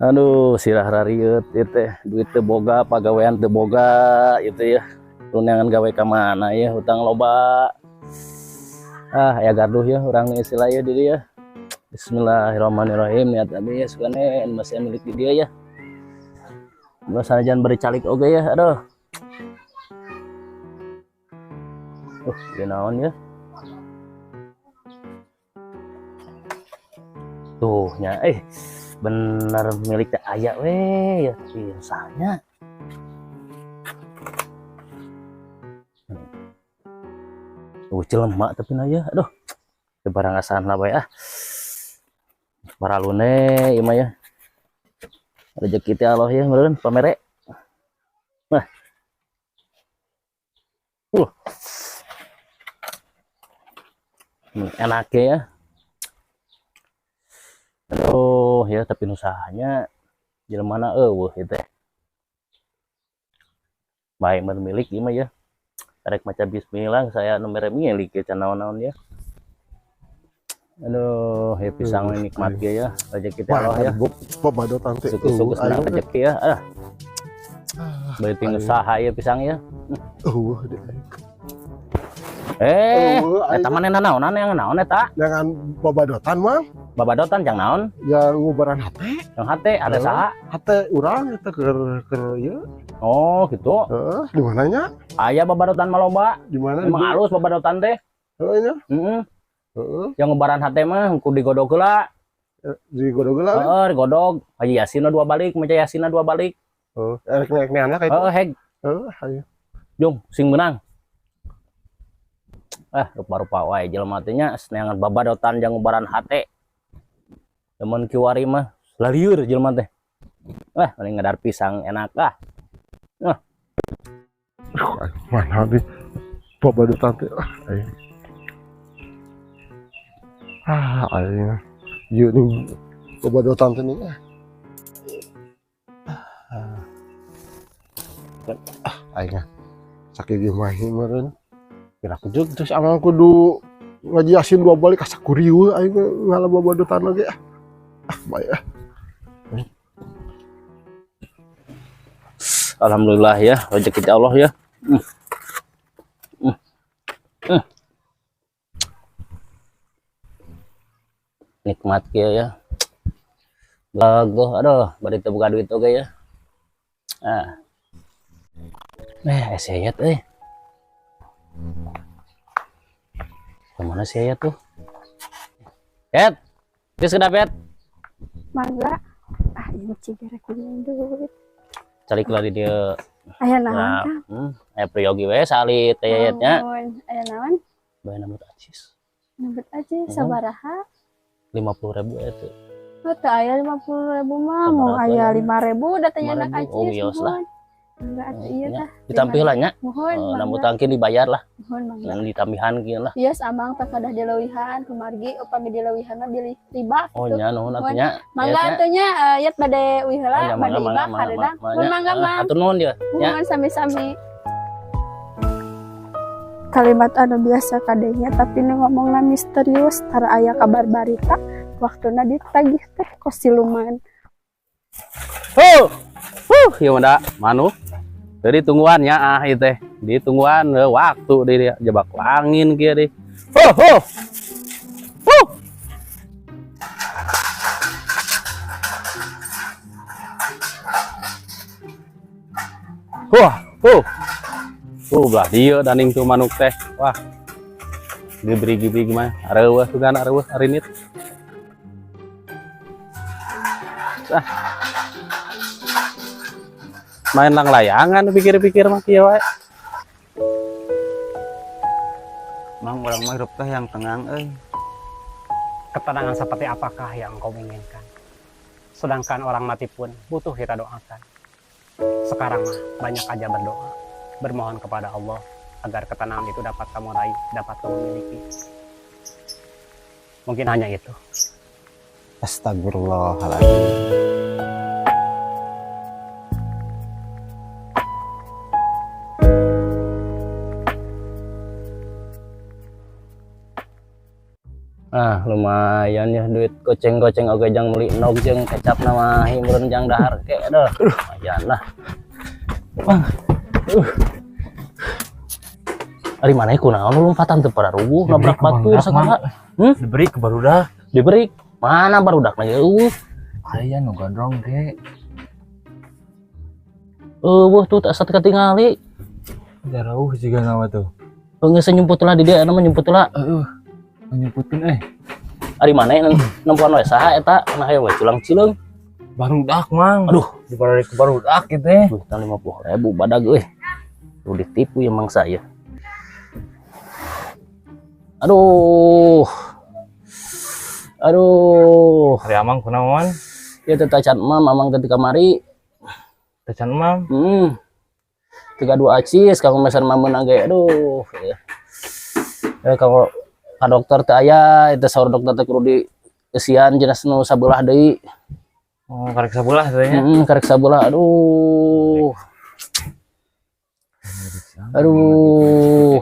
Aduh, sirah rarieut ieu teh, duit teu boga, pagawean teu boga itu ya. Tunangan gawe ka mana ya, hutang loba. Ah, aya gaduh ya urang istilah ya di dieu ya. Bismillahirrahmanirrahim, niat abi ya sugane masih milik di dieu ya. Mun sanajan bari calik oge ya, aduh. Ieu naon ya? Tuh nya bener milik teh aya we ya, tapi usahanya. Jelema tapi na ya, aduh. Teu barang asan lah bae ah. Paralune ieu mah ya. Rezeki teh Allah ya meureun pamere. Nah. Enak ya. Aduh ya, tapi usahanya jelema na eueuh ieu teh. Bae mun milik ieu mah ya. Rek maca bismillah saya nu mere milik ya can naon-naon ya. Aduh, ya pisang ini nikmat ya, rezeki teh Allah ya. Babadotan teh. Syukur-syukur senang rezeki ya. Ah. Beuting usaha ya pisang ya. Eueuh. Eta mah naonan yang naon eta? Jangan babadotan mah. Babadotan jang naon? Yang ngubaran hate. Yang hate ada saha? Hate urang eta keur ieu. Oh, gitu. Heeh, di mananya? Aya babadotan mah loba. Di mana? Emang halus babadotan teh. Heeh nya. Heeh. Heeh. Yang ngubaran hate mah kudu digodog heula. Digodog heula? Heeh, digodog. Haji Yasinna 2 balik, maca Yasinna 2 balik. Heeh, erek naik-naik anak itu. Heeh, heg. Heeh, hayu. Jung, sing menang. Ah, rupa-rupa wae jelema teh nya neangan babadotan jang ngubaran hate. Temen kiwari mah lalieur jelema teh. Wah, mending ngadar pisang enak ah. Nah. Aduh, mana nih babadotan teh. Ah, aing. Ah, aing. Ieu nih babadotan teh nih. Ah. Ah, aing. Sakit gimana meureun. Kira aku juga terus amang kudu ngaji Yasin 2 balik asa kurieu aing ngala babadotan lagi ah. Ah, bae ah. Alhamdulillah ya, rezeki Allah ya. Nikmat kieu ya. Bagoh, aduh, bari teu boga duit oge ya. Ah. Si Ayat euy. Kemana si Ayat tuh? Ayat, geus kedap Ayat. Mangga. Ah, ini cigere kuning duit. Calik lah di dia. Aya naon, Kang? Aya priyogi we salit teh Ayatnya. Aya naon? Bae nambut acis. Nambut acis sabaraha? 50.000 eta. Oh, teu aya 50.000 mah, mau aya 5.000 da teh nyandak acis. Oh, wios lah. Enggak atuh ieu tah. Ditampih lah nya. Muhun, nambut tangki dibayar lah. Muhun mangga. Yang ditambihan kieu lah. Iya, amang teh kadah dileuwihan kumargi upami dileuwihan mah bilih riba. Oh nya nuhun atuh nya. Mangga atuh nya yet bade uih heula, bade ibak hareudang. Mun mangga mang. Atur nuhun dia. Muhun sami-sami. Kalimat anu biasa kadenya tapi nu ngomongna misterius tara aya kabar barita waktuna ditagih teh kos siluman. Huh. Huh, ieu mah da manuk. Jadi tungguan ya ah ieu teh. Ditungguan waktu di dia jebak angin kieu di. Huh, huh. Huh. Wah, huh. Belah dieu daning tuh manuk teh. Wah. Diberi-gibri mah areueuh sugan areueuh arinit. Ah. Main lang layangan pikir-pikir mah kieu wae. Mang urang mah hirup teh yang tenang euy. Ketenangan seperti apakah yang kau inginkan? Sedangkan orang mati pun butuh kita doakan. Sekarang mah banyak aja berdoa, bermohon kepada Allah agar ketenangan itu dapat kamu raih, dapat kamu miliki. Mungkin hanya itu. Astagfirullahaladzim. Ah, Lumayan ya duit goceng-goceng oge jang meuli endog jeung kecap nama himbreun jang dahar ke aduh. Lumayan lah. Bang. Ari maneh kunaon lompatan teu pararuguh nabrak batur sagala. Diberi ke barudak. Diberi. Mana barudak na eueuh? Aya nu gondrong ge. Eueuh tuh tak katingali. Jauh juga nama tuh. Geus nyumput lah di dieu nama nyumput lah. Heeh. Nyumputkeun euy. Ari maneh nempuan we saha eta? Nah aya we culang-cileung. Barudak, Mang. Aduh, diberi ke barudak gitu teh. Duitan 50.000 badag euy. Lu ditipu ya mang saya. Aduh. Aduh. Ari amang kunaon? Ya teh tacan emam, amang teh di kamari. Tacan emam? Tiga dua acis kamu mesan mameun ge. Aduh. Ya kalau ka dokter teh aya, eta saur dokter teh kudu di eusian jelas nu sabelah deui. Oh, karek sabelah teh nya. Karek sabelah. Aduh. Aduh.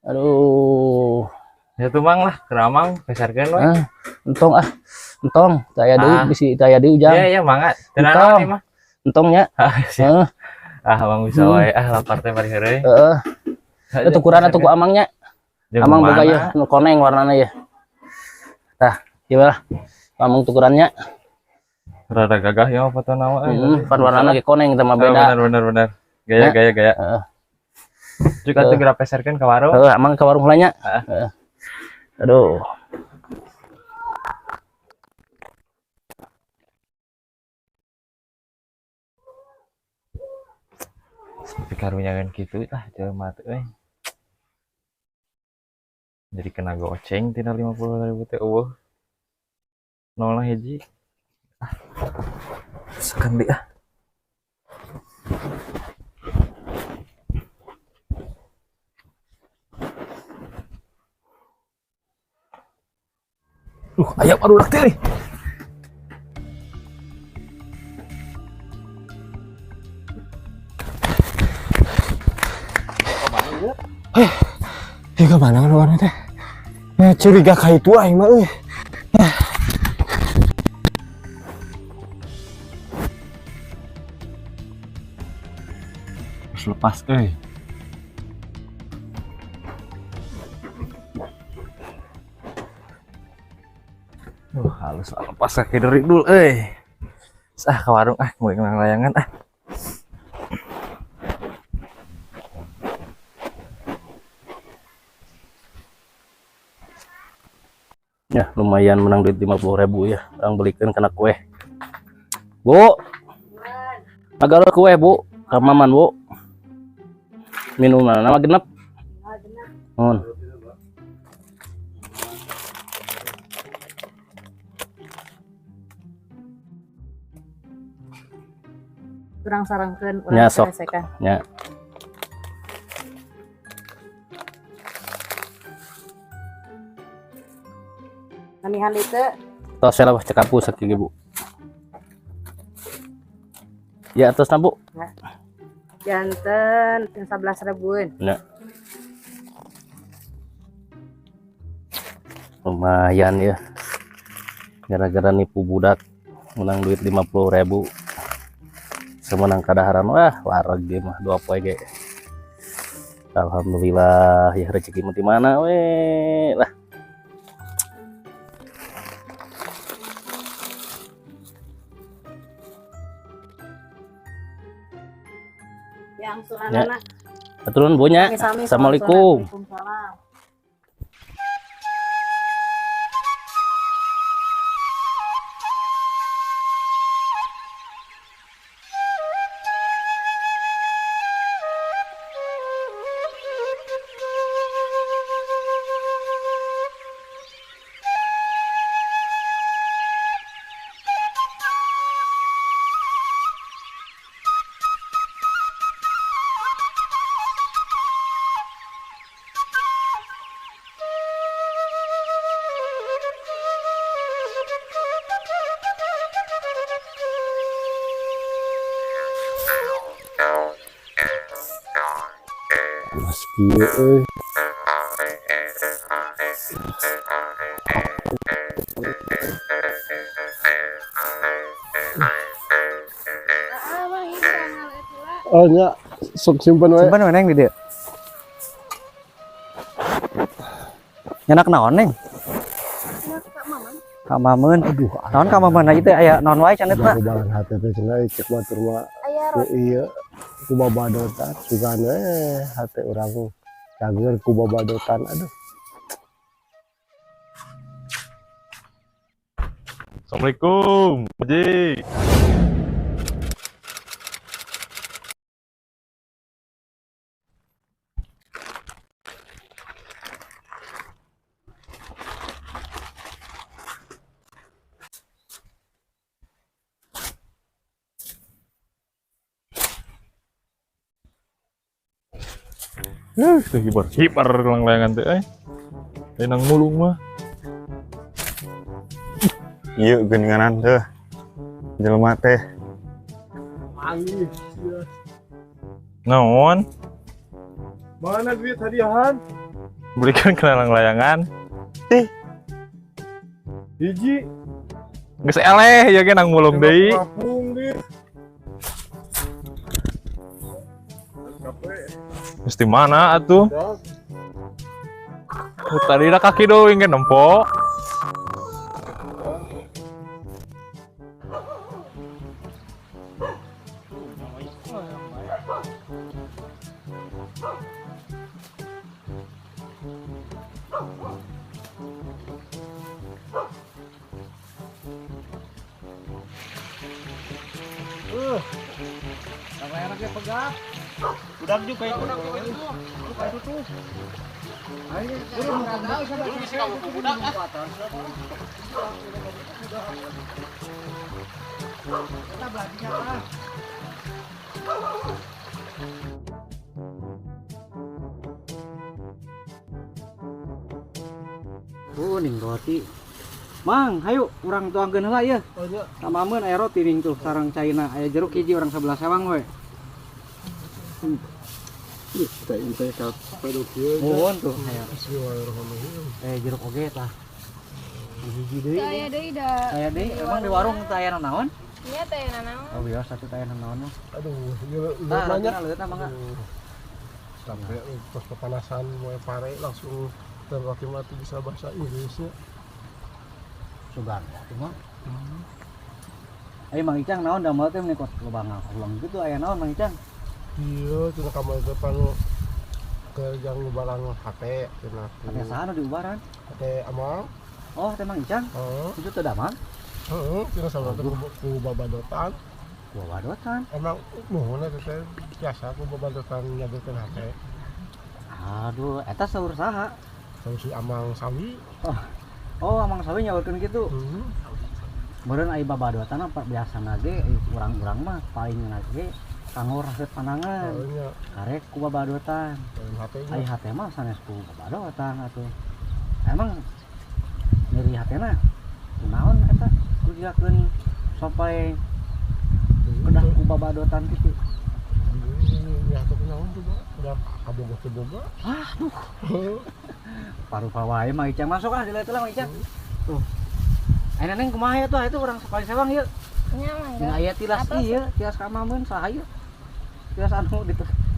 Aduh. Ya tuh Mang lah, keramang, pesarkeun we. Ah, entong ah. Entong, taya deui bisi taya deui ujang. Iya, iya, mangga. Tenang Entong. mah. Entong nya. Ah, siap. Heeh. Ah, Mang bisa wae. Ah, lapar teh bari heureuy. Heeh. Itu tukuran atuh ku amangnya. Jeung Amang boga mana? ieu nu koneng warnana ieu. Tah, ieu lah. Amang tukurannya. Rada gagah ya foto nawa euy. Pan warnana ge koneng teh mah beda. Bener, bener, bener. Gaya, Ya. gaya, gaya. Heeh. Juga atuh geura peserkeun ka warung. Heeh, amang ka warung heula nya. Heeh. Heeh. Aduh. Seperti karunyakeun kitu tah jelema teh euy. Jadi kena goceng tina 50.000 teh eueuh. Nol hiji. Ah. Sekan deui ah. Ayam aduh teh. Ya kemana kan warna teh? Ya curiga ka itu aing mah euy. Terus lepas euy. Halus lah, lepas kaki dari dulu euy. Ah, ke warung ah, mau ngelang layangan ah. Ya, lumayan menang duit 50.000 ya. Orang belikan kena kue. Bu. Agak kue, Bu. Kamaman, Bu. Minuman nama genep. Mohon. Kurang sarangkeun, urang Nya, sok. selesaikan. Nya. Namihan itu. Tos lah cekapu sakieu Bu. Ya atos na Bu. Nah. Janten 11 ribuan. Nah. Lumayan ya. Gara-gara nipu budak menang duit 50.000. Semenang kadaharan wah wareg ge mah 2 poe ge. Alhamdulillah ya rezeki mah di mana we lah. Yang sunanana. Ya. Aturun Bu nya. Sami-sami, Assalamualaikum. Waalaikumsalam. Mas kieu euy. Oh nya, sok simpen we. Simpen we Neng di dieu. Nyenak naon Neng? Ka Mameun. Aduh, Naon ka Mameun aja teh aya naon wae cenah teh. Babalan hati teh cenah cek batur mah. Ieu ku babadotan sugan we hate urang cager ku babadotan aduh. Assalamualaikum, Haji. Teh hibar hibar langlayangan teh eh. Nang mulung mah. Ieu geuninganan teh. Jelema teh. Manggih. Naon? Mana duit hadiahan? Belikan kena langlayangan. Ih. Hiji. Geus eleh ya ge nang mulung deui. Kapung dit. Geus di mana atuh? Tadi dah kaki doing kan nempo. Udah juga itu. Itu tuh. Ning roti. Mang, hayu urang tuangkeun heula ieu. Ka Mameun aya roti ning tuh sareng caina, aya jeruk hiji urang sebelah sewang we. Teh teh ka pedo kieu. Nuhun tuh aya. Bismillahirrahmanirrahim. Jeruk oge tah. Hiji deui. Aya deui da. Aya deui, emang di warung teh aya naon? Nya teh aya naon. Oh biasa teh aya naon mah. Aduh, ieu Tah, banyak. Leuleutna mangga. Sampai pas kepanasan mulai pare langsung dan roti mati bisa bahasa Inggrisnya. Sugan atuh mah. Ayo Mang Icang naon damel teh meuni kos loba ngahulang gitu aya naon Mang Icang? Iya, cenah kamari teh pan ke jang ngubaran hate cenah. Hate saha nu diubaran? Hate amang. Oh, hate Mang Icang? Heeh. Itu teu damang? Heeh, cenah sabar teh ku babadotan. Ku babadotan? Emang nuhun eta teh biasa ku babadotan nyabeurkeun hate. Aduh, eta saur saha? Saur si Amang Sawi. Oh, oh Amang Sawi nyaurkeun kitu. Heeh. Meureun ai babadotan apa biasana ge urang-urang mah paling ge kanggo raset panangan. Karek ku babadotan. Ai hate mah sanes ku babadotan atuh. Emang nyeri hatena kunaon eta kujakeun sampai kedah ku babadotan kitu. Ya atuh kunaon coba udah kabogoh teu boga. Ah, duh. Paru-paru wae Mang Icang masuk ah dilihat lah Mang Icang. Tuh. Ayeuna Neng kumaha ya tuh itu urang sakali sewang ieu. Nya mangga. Dina aya tilas ieu, tilas ka Mameun saha ieu? Tilas anu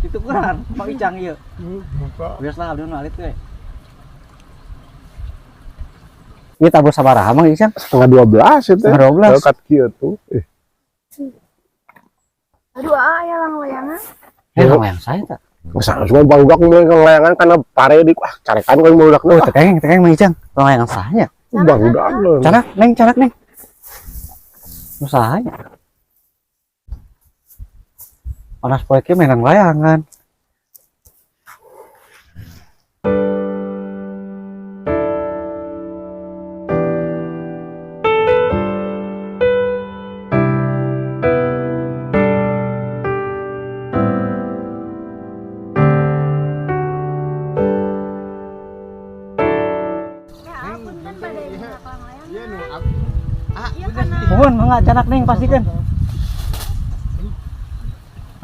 ditukuran Mang Icang ieu. Buka. Bias lah abdi nu alit we. Ieu tabuh sabaraha Mang Icang? 11:30 itu. 11:30. Dekat kieu tuh. Aduh, aya langlayangan. Langlayang saya tak? Masa cuma barudak mulai layangan karena pare di wah carekan kan barudak. Oh, tekeng tekeng Mang Icang. Langlayangan sahanya. Barudak. Canak Neng, canak Neng. Usahanya. Panas poe ki mainan layangan. Mohon mangga canak Neng pastikan.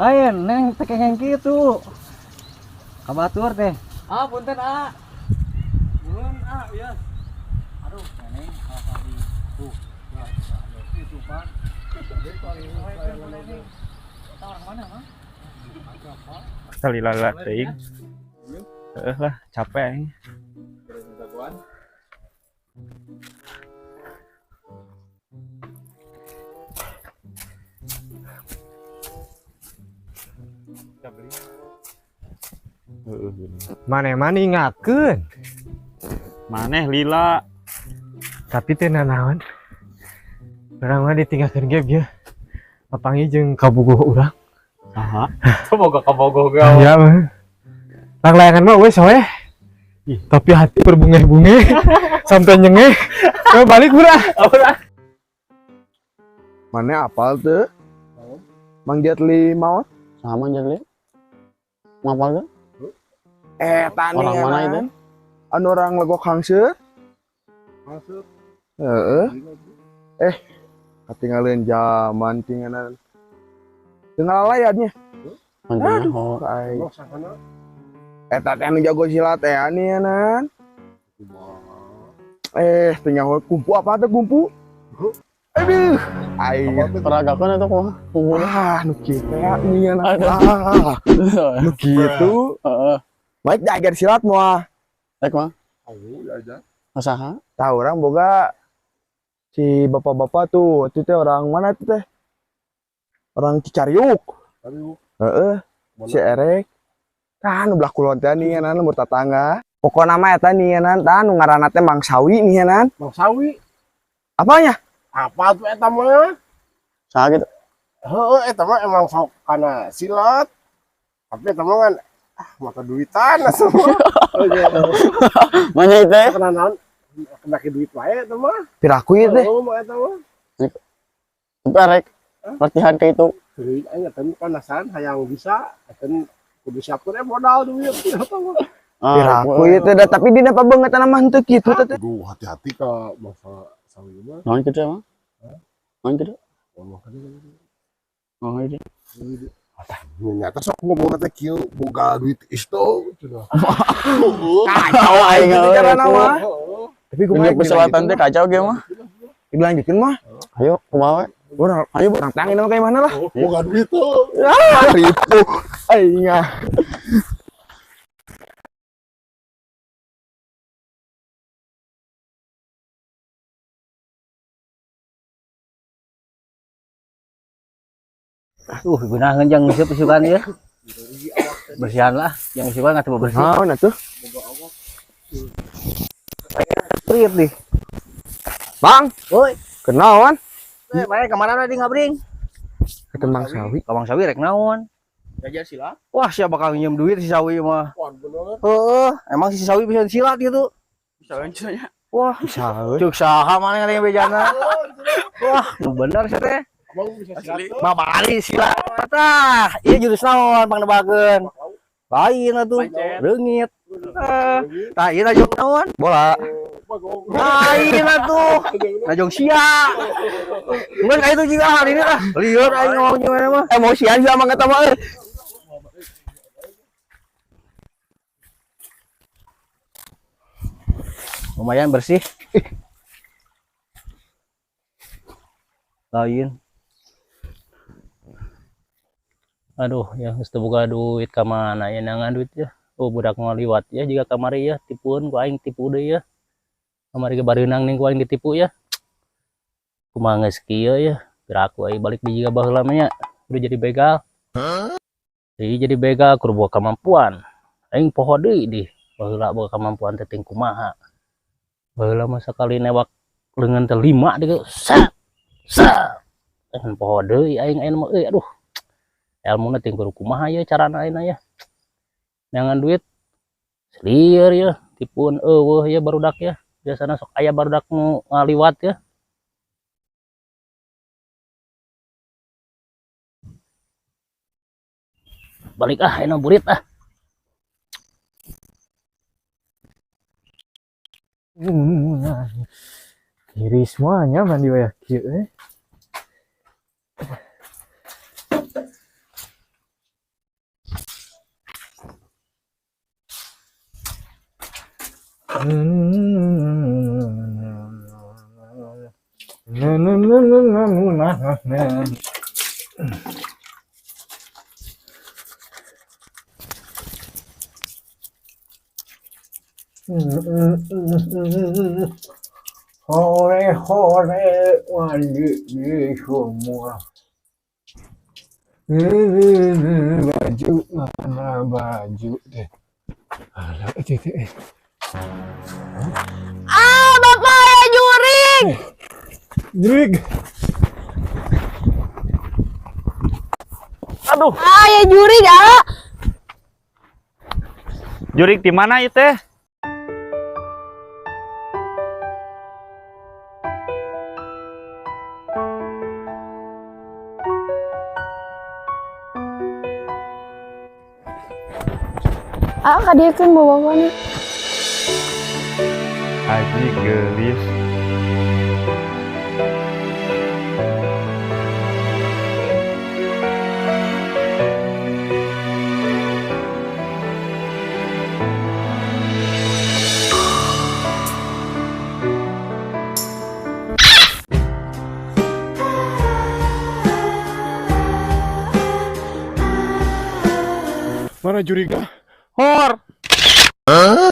Ayo Neng tekeng kitu. Kabatur teh. Ah punten ah. Mun ah Iya. Aduh, neneng salah tadi. Tuh. Ya, itu, Pak. Kita orang mana, Mang? Salila teuing. Heeh lah, capek aing. Maneh mah ningakeun. Maneh lila. Tapi teh nanaon. Urang mah ditinggalkeun ge bieu. Papanggih jeung kabogoh urang. Saha? Kabogoh kabogoh gawe. Ya mah. Langlayangan mah wes we. Tapi hati berbunga-bunga sampai nyengeh. Coba balik urang. Maneh apal teu? Mang Jetli maot? Saha Mang Jetli? Ngapal teu? Tani Orang mana itu? Anu orang Legok Hangseur. Hangseur. Heeh. Katinggalin zaman tinggalan. Teu ngalalayatnya. Aduh, ai. Eta teh anu jago silat teh anianan. Teu nyaho kumpu apa teh kumpu? Aduh, aing peragakeun atuh kumaha? Kumpu. Ah, nu kieu teh anianan. Ah, nu kitu. Heeh. Baik diajar silat moal. Rek mah. Tahu diajar. Saha? Tahu orang boga si bapak-bapak tuh, itu teh orang mana tuh teh? Orang Cicariuk. Cicariuk. Heeh. Si Erek. Tah nu belah kulon teh nianan nu tetangga. Pokona mah eta nianan tah nu ngaranna teh Mang Sawi nianan. Mang Sawi. Apanya? Apa tuh eta mah? Saha gitu? Heeh, eta mah emang sok kana silat. Tapi eta mah kan maka duitan semua. Manya itu teh? Kena naon? Kena ke duit wae eta mah. Piraku ieu teh. Heeh, mah eta mah. Tapi arek latihan ke itu. Duit aing eta panasan hayang bisa, eta kudu siapkeun modal duit eta mah. Piraku ieu teh da tapi dina pabeungeutna mah henteu kitu teh. Aduh, hati-hati ka masa sawi mah. Naon kitu mah? Naon kitu? Oh, itu. Nyata sok ngomong teh kieu boga duit isto cenah. Kacau aing carana mah. Tapi kumaha perselatan teh kacau ge mah. Dilanjutkeun mah. Ayo kumaha we? Urang ayo urang tangin mah kayak mana lah. Boga duit tuh. Ah, ripuh aing ah. Gunaheun jang nguseup isukan ieu. Bersihan lah, jang isukan atuh bersih. Naon atuh? Prit nih. Bang, woi, kenaon? Mane ka mana tadi ngabring? Ke Mang Sawi. Ka Mang Sawi rek naon? Diajar silat. Wah, sia bakal nginjem duit si Sawi mah. Wah, bener. Heeh, emang si Sawi bisa silat gitu? Bisa nya. Wah, bisa. Cuk saha maneh ngari bejana. Wah, nu bener sih teh. Mah bali silat tah. Ieu jurus naon pangnebakeun? Lain atuh, reungit. Tah ieu najong naon? Bola. Lain atuh. Najong sia. Mun ka itu juga hari ini ah. Lieur aing ngomong gimana mah. Emosian sih amang eta mah. Lumayan bersih. Lain. Aduh, ya geus teu boga duit ka mana ya nangan duit ya. Oh, budak ngaliwat ya jiga kamari ya, tipueun ku aing tipu deui ya. Kamari ge bareunang ning ku aing ditipu ya. Kumaha geus kieu ya, piraku aing balik di jiga baheula mah nya. Udah jadi begal. Jadi jadi begal kur boga kemampuan. Aing poho deui di baheula boga kemampuan teh ting kumaha. Baheula mah sakali newak leungeun teh 5 deui sat. Sat. Aing poho deui aing ayeuna mah euy aduh. Elmuna ting kudu kumaha ya carana ayeuna ya. Neangan duit lieur ya, tipueun eueuh ya barudak ya. Biasana sok aya barudak nu ngaliwat ya. Balik ah ayeuna burit ah. Kiri semuanya mandi waya kieu eh. Hore hore mandi di semua. Baju mana baju deh. Alah, itu itu. Ah, bapak ya jurig. Jurig. Aduh. Ah, ya jurig, ah. Jurig di mana itu teh? Ah, kadieukeun bawa bapakna. Aji geulis. Mana juriga? Hor. Huh?